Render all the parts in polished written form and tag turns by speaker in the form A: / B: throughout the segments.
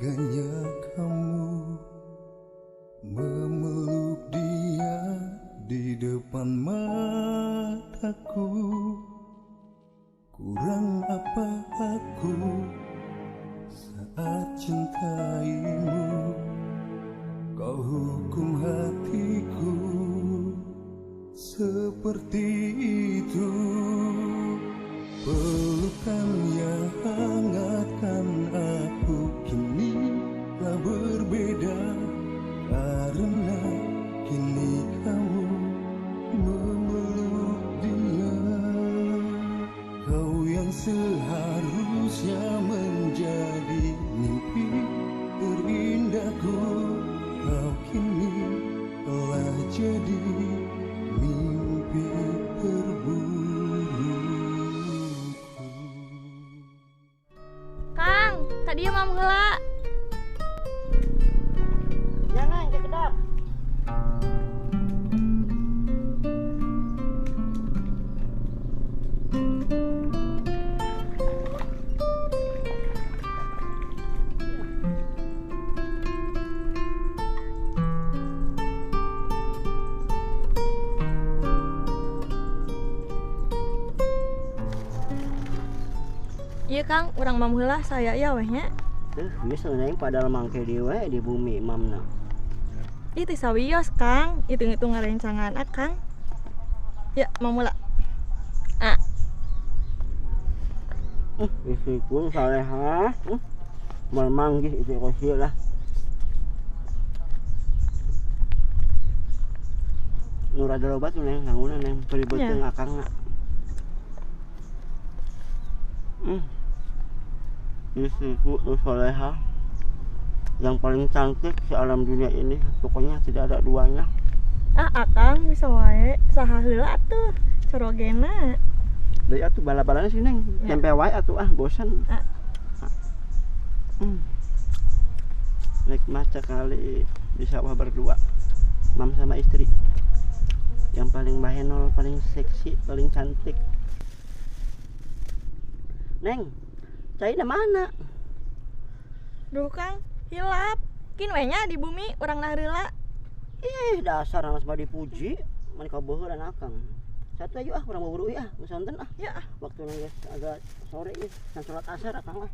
A: Teganya kamu memeluk dia di depan mataku. Kurang apa aku saat cintaimu? Kau hukum hatiku seperti itu. Pelukan yang hangatkan aku kini telah berbeda, karena kini kamu memeluk dia. Kau yang seharusnya menjadi mimpi terindahku, kau kini telah jadi mimpi terburukku.
B: Kang, tadi mam heula.
C: Jangan kekedap.
B: Iya Kang, urang mam heula saya ya weh nya.
C: Geus neng padahal mangke deui we di bumi mamna.
B: Ih teh sawios Kang, hitung-hitung ngarencangan Akang. Ya, mam heula. Ah.
C: Istriku salehah. Moal manggih istri kosia lah. Nu rada loba tuh neng, sangguna neng, peribetkeun akangna. Istriku tuh soleha, yang paling cantik di alam dunia ini, pokoknya tidak ada duanya.
B: Ah, akang bisa wae, saha heula atuh, corogena.
C: Deui atuh bala-balana sih neng, tempe wae atuh ah, bosan.
B: Ah.
C: Nikmat sekali di sawah berdua, mam sama istri. Yang paling bahenol, paling seksi, paling cantik. Neng, caina mana?
B: Duh Kang, hilap. Kin we nya di bumi urang nareula.
C: Ih, dasar anas mah dipuji, mani kabeuheuran akang. Satu aja ah, urang buru ah, geus sonten ah.
B: Ya.
C: Waktu geus agak sore geus, can salat asar akang ah.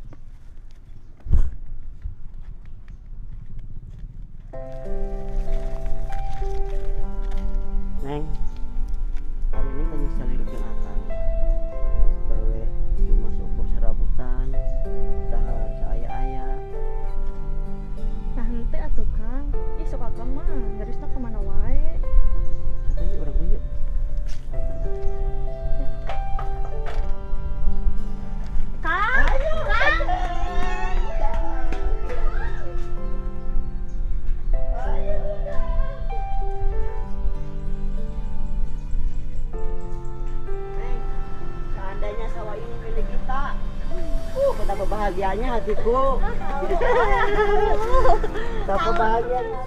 C: Neng, hari ini tanya sekali hidup akang. Gawe cuma seukur serabutan, dahar saaya-aya.
B: Nah henteu atuh Kang, ih sok akang mah garisna kemana wae.
C: Katanya urang uyeuh.
B: Kang, Kang.
C: Seandainya sawah ini milik kita, betapa bahagianya hatiku. Betapa bahagianya.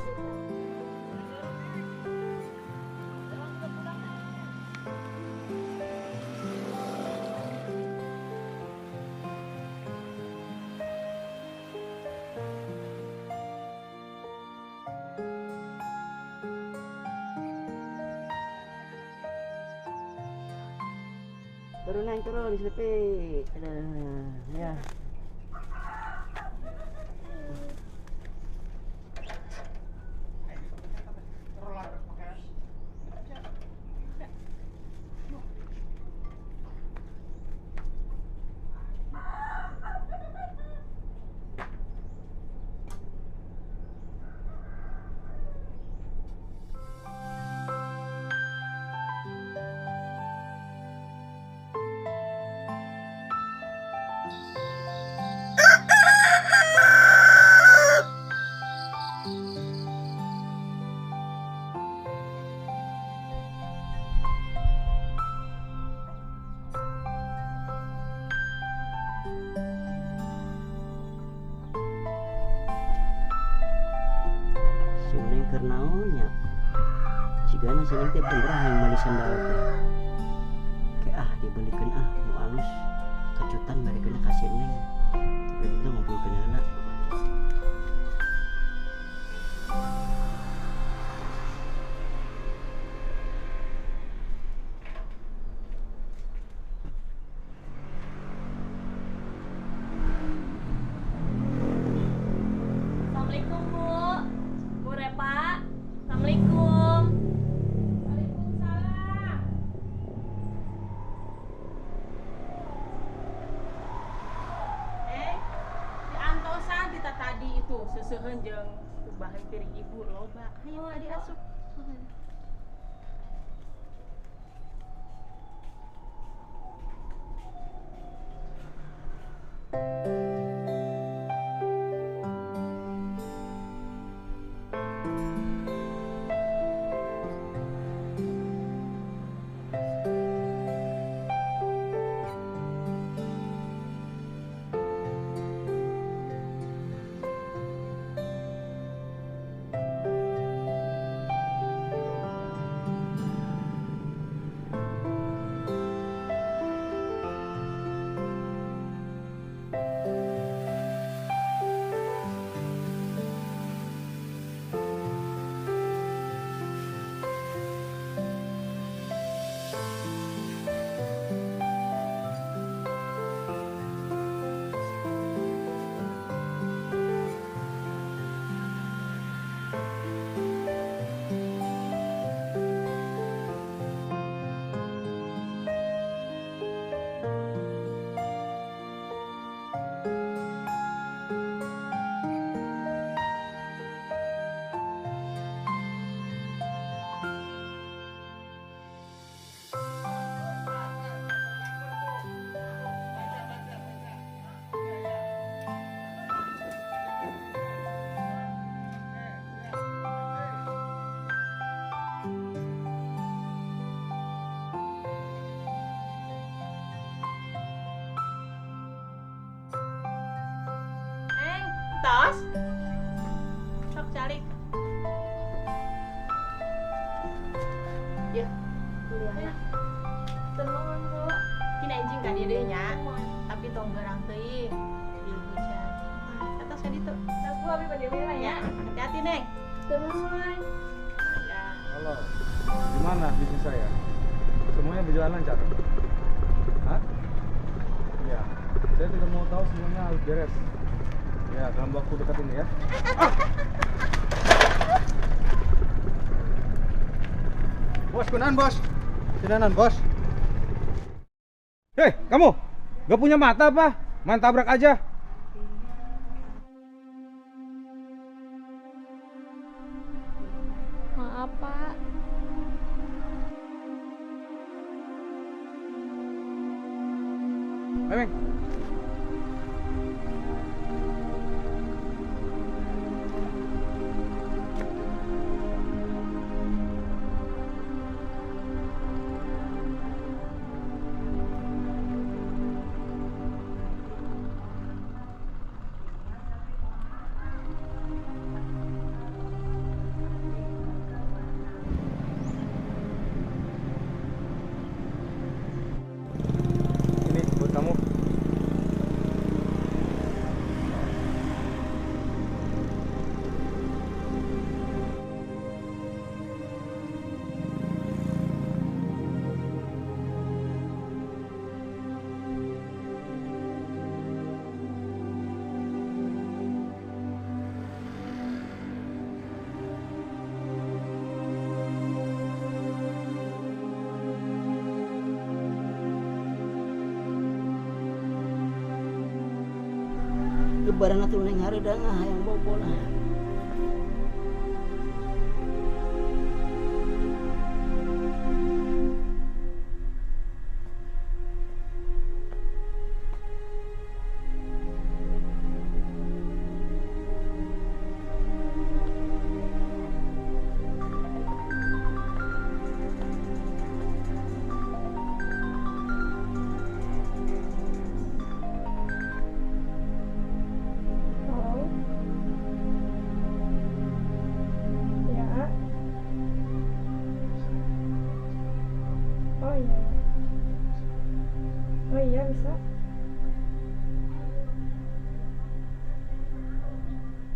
C: Turun naik turun sepi. Aduh, ya. Si Neng keur naon nya? Cigana si Neng teh bener hayang meuli sandal teh. Ke ah dibelikeun ah nu alus. Kejutan mereka ka si Neng. Tapi kita ngobrolkeun heula.
D: Seuseuheun jeung ubahan piring ibu loba. Hayu adi asup. Tos, sok calik. Ya, kuliahna.
B: Tenang, Bu.
D: Kini anjing ka dieu deui nya. Tapi tong gerang teuing. Di hujan. Atos ka ditu.
B: Tos Bu, abi bade we
D: ya. Hati-hati, Neng.
B: Tenang.
D: Ya.
E: Halo. Gimana bisnis saya? Semuanya berjalan lancar? Hah? Ya. Saya tidak mau tahu, semuanya harus beres. Ya, dalam waktu dekat ini ya. Ah! Bos, kunaon bos? Kunaon bos? Hei, kamu! Gak punya mata apa? Main tabrak aja.
B: Maaf, Pak.
E: Ayo, Meng. Ini buat kamu.
C: Lebaran atuh neng hareudang hayang bobo lah.
B: Oh iya, bisa.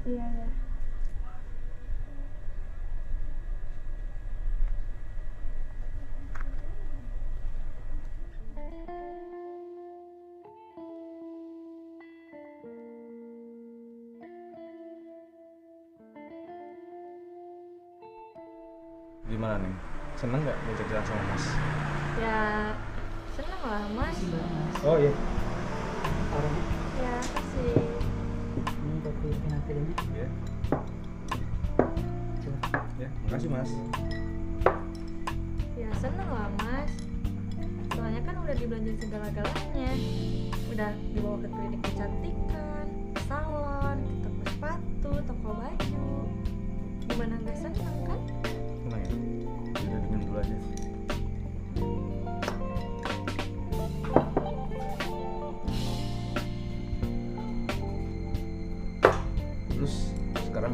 B: Iya, ya.
E: Gimana nih? Seneng nggak diajak jalan sama Mas?
B: Ya, seneng lah Mas.
E: Oh iya.
B: Ya, kasih.
C: Ini kopi.
F: Iya, nanti deh.
E: Ya. Ya, makasih Mas.
B: Ya seneng lah Mas. Soalnya kan udah dibelanjain segala-galanya. Udah dibawa ke klinik kecantikan, ke salon, ke toko sepatu, toko baju. Gimana nggak seneng kan?
E: Seneng ya? Udah minum dulu aja. Terus sekarang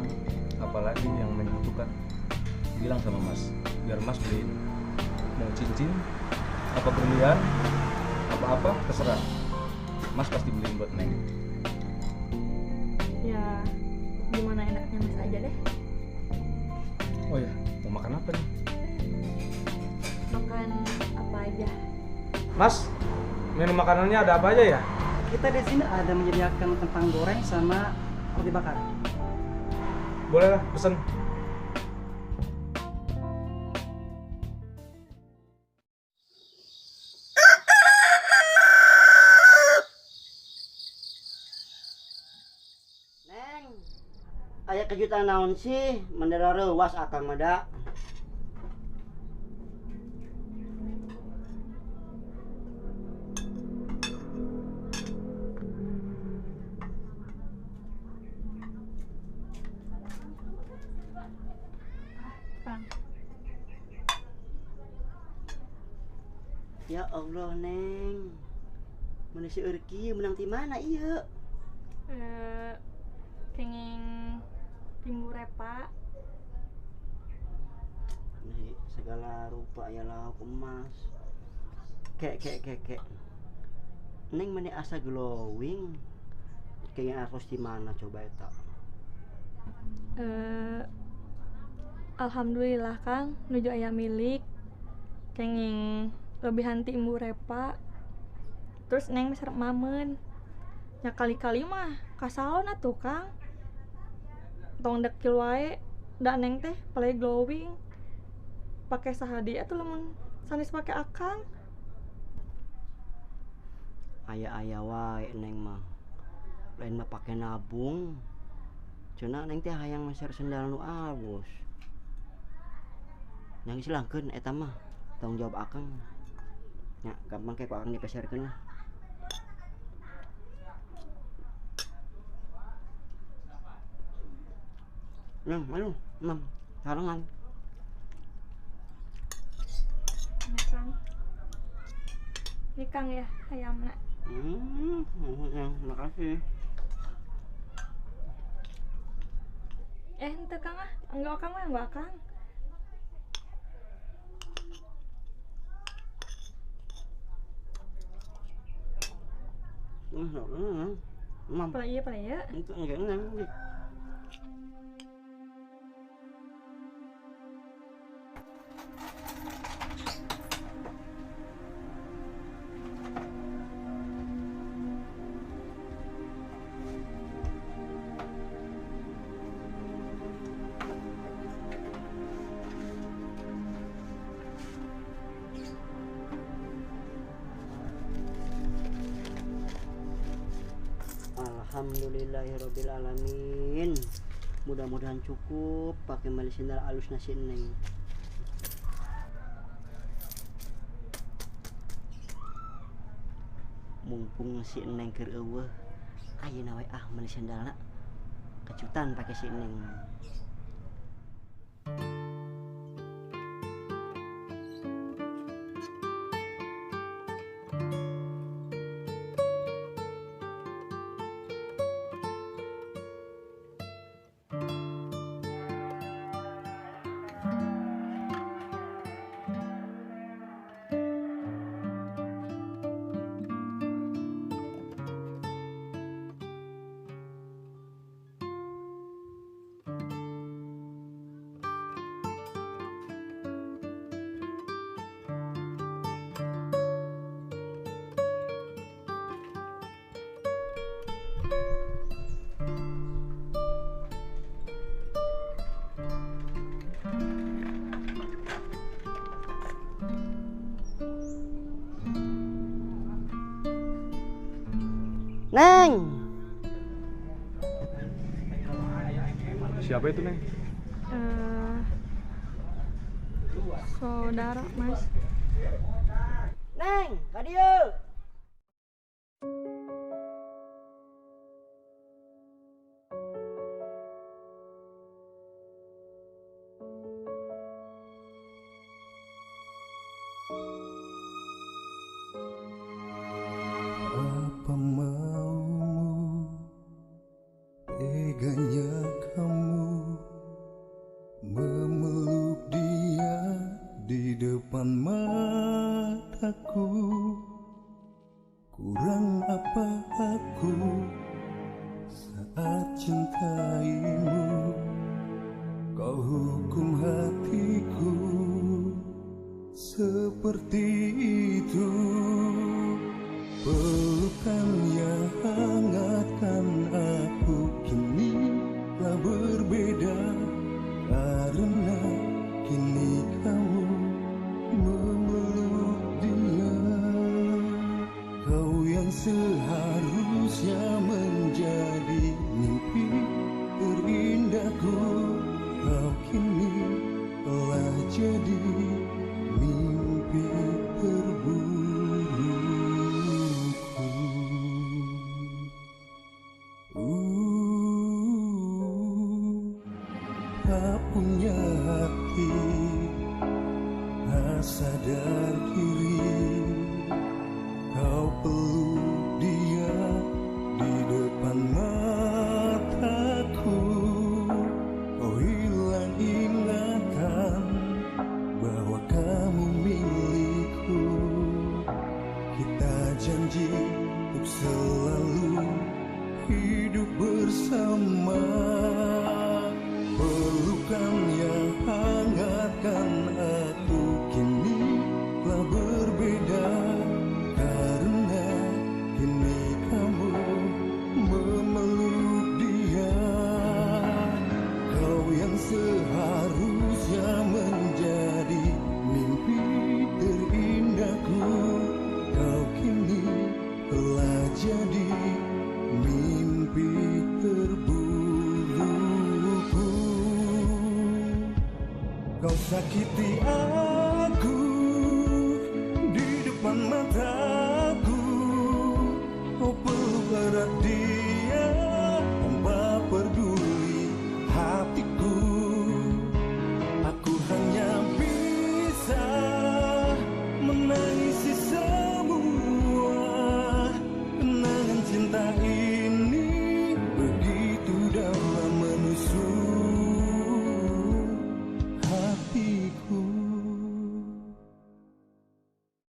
E: apalagi yang Neng butuhkan? Bilang sama Mas, biar Mas beliin. Mau cincin, apa berlian, apa-apa terserah. Mas pasti beliin buat Neng.
B: Ya, gimana enaknya Mas aja deh.
E: Oh ya, mau makan apa nih?
B: Makan apa aja?
E: Mas, menu makanannya ada apa aja ya?
F: Kita di sini ada menyediakan kentang goreng sama roti bakar.
E: Boleh lah, pesen.
C: Neng, aya kejutan naon sih? Mendera reuwas akang mah da.
B: Kang.
C: Ya Allah, Neng. Mana seueur kieu menang ti mana ieu?
B: Kenging timbu repa.
C: Nih, segala rupa aya lauk emas. Kek kek kek kek. Neng meni asa glowing. Kayaknya harus di mana coba eta?
B: Alhamdulillah Kang, nuju aya milik. Kenging lebihan ti imbu repa. Terus Neng meser mamen. Ya kali-kali mah ka salon atuh Kang. Tong dekil wae, da Neng teh play glowing. Pake sahadi atuh lamun sanes pake akang.
C: Aya-aya wae Neng mah. Lain mah pake nabung. Cenah Neng teh hayang meser sendal nu alus. Yang silangkeun eta mah tanggung jawab akang. Nya gampang kayak ku akang dipeserkeun lah. Neng, ayo, Neng, sarangan.
B: Ini Kang. Ini Kang ya, ayamna.
C: Makasih.
B: Henteu Kang ah, enggak Kang mah, enggak Kang. Pala iya.
C: Itu enggak enggak. Alhamdulillahirabbil alamin. Mudah-mudahan cukup pakai mali sendal alus nasi Neng. Mumpung si Neng keur eueuh, ayeuna we ah meuli sendalna. Kejutan pakai si Neng. Neng.
E: Siapa itu, Neng?
B: Saudara, Mas.
C: Neng, ka dieu.
A: Apa maumu, teganya kamu memeluk dia di depan mataku. Kurang apa aku saat cintaimu? Kau hukum hatiku seperti itu. Pelukan yang hangatkan aku kini telah berbeda, karena kini kamu memeluk dia. Kau yang seharusnya menjadi mimpi terindahku, kau kini telah jadi mimpi terburukku. Tak punya hati, tak sadar diri. Kau peluk dia di depan mataku. Kau hilang ingatan bahwa kamu milikku. Kita janji untuk selalu hidup bersama. Pelukan yang hangatkan aku kini telah berbeda, karena kini kamu memeluk dia. Kau yang seharusnya menjadi mimpi terindahku, kau kini telah jadi mimpi terburukku. Kau sakiti aku.